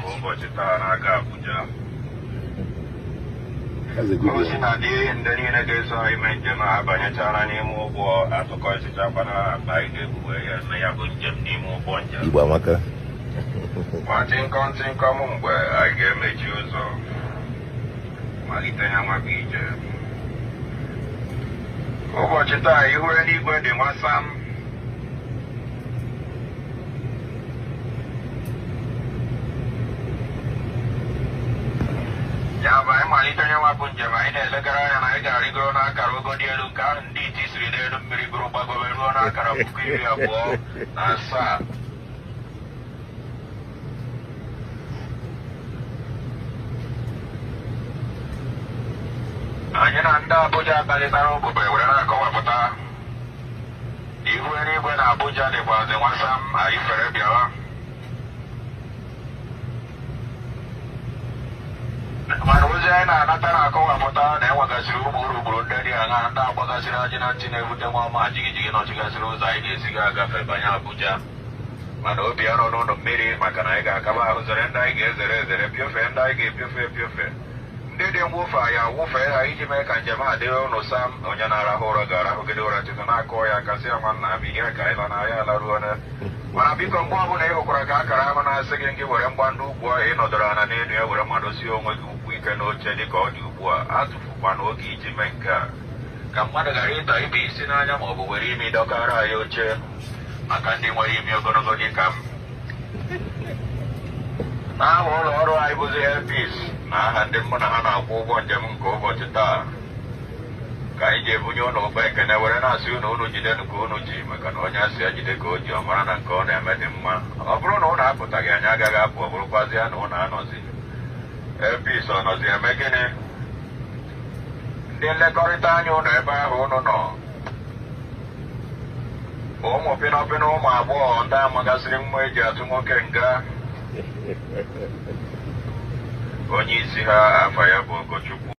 nke ụbọchị taa na-aga Abuja. That's a good Osi one. na dị ndị niile ga-eso anyị mee njem a abanyechara n'ime ụgbọ atụkọsịchakwana akpa anyị ga-ebuwe ya eme ya bụ njem n'ime ụgbọ njem. Igbo amaka. Nwa tịnkọm tịnkọm mgbe anyị ga-emechi ụzọ malite ya nwa bụ ije. Ụbọchị taa ihu eluigwe dị nwasam. Ya bụ anyị malite onye nwa bụ njem anyị na-elegara anya na anyị ga-arịgoro n'akara ogo dị elu nke ahụ ndị iti siri n'elu mmiri bụrụ gbagobe ruo n'akara 27,000. Anyị na ndị Abuja kparịtara ụbụbe were na-akọwapụta ihu eluigwe na Abuja dịkwazị nwasam anyị fere bịawa. Mana ozi anyị na-anata na-akọwapụta na enwegasịrị ụmụ urugburu ndị dị aṅa ndị agbagasịrị ajị na ntị na-ebute nwa ọma jigijigi nọchigasịrị ụzọ anyị ga-esi ga agafe banye Abuja. Mana obi arọ n'ụlọ mmiri maka na anyị ga-akaba ahụ zere ndị anyị ga-ezere ezere piofee ndị anyị ga-epiofe epiofe. Ndị dị mwụfe anyị awụfee ha iji mee ka njem a dịrị ụnụ sam. Onye na-arahụ ụra ga-arahụgide ụra cheta na-akọ ya kasị ya nwanna m ihe ka anyị lanarị alaruo na. Mana biko mgbe ọbụla ị hụkwara ka akara ahụ na-asị gị ngị were mgbandụ ukwu ahụ ị nọdụrụ ala n'elu ya were madosie onwe gị ukwu ike n'oche dị ka ọ dị ugbu a, atụfukwana oge iji mee nke a ka mmadụ ghara ịta ibe isi n'anya ma ọ bụ were imi dọkara anyị oche maka ndị nwere imi ogologo dị ka m. N'aha ụlọ ọrụ anyị bụzi Air Peace na aha ndị mụ na ha na-akwụ ụgwọ njem nke ụbọchị taa ka anyị ji ebunye ụlọ ụkpa ekene were na-asị unu unu jidenụ ka unu ji maka na onye asị ya jide ka o ji ọ mara na nke ọ na-eme dị mma. Ọ bụrụ na ụnụ apụtaghị anyị agaghị apụ, ọ bụrụkwazị ya na ụnụ anọzi. Air Peace ọ nọzi eme gịnị? Ndị nlekọrịta anya ụnụ ebe ahụ ụnụ nọ bụ ụmụ pịnọpịnọ ụmụ agbọghọ ndị amagasịrị mma eji atụ nwoke nga. Onye isi ha afa ya bụ Ogochukwu.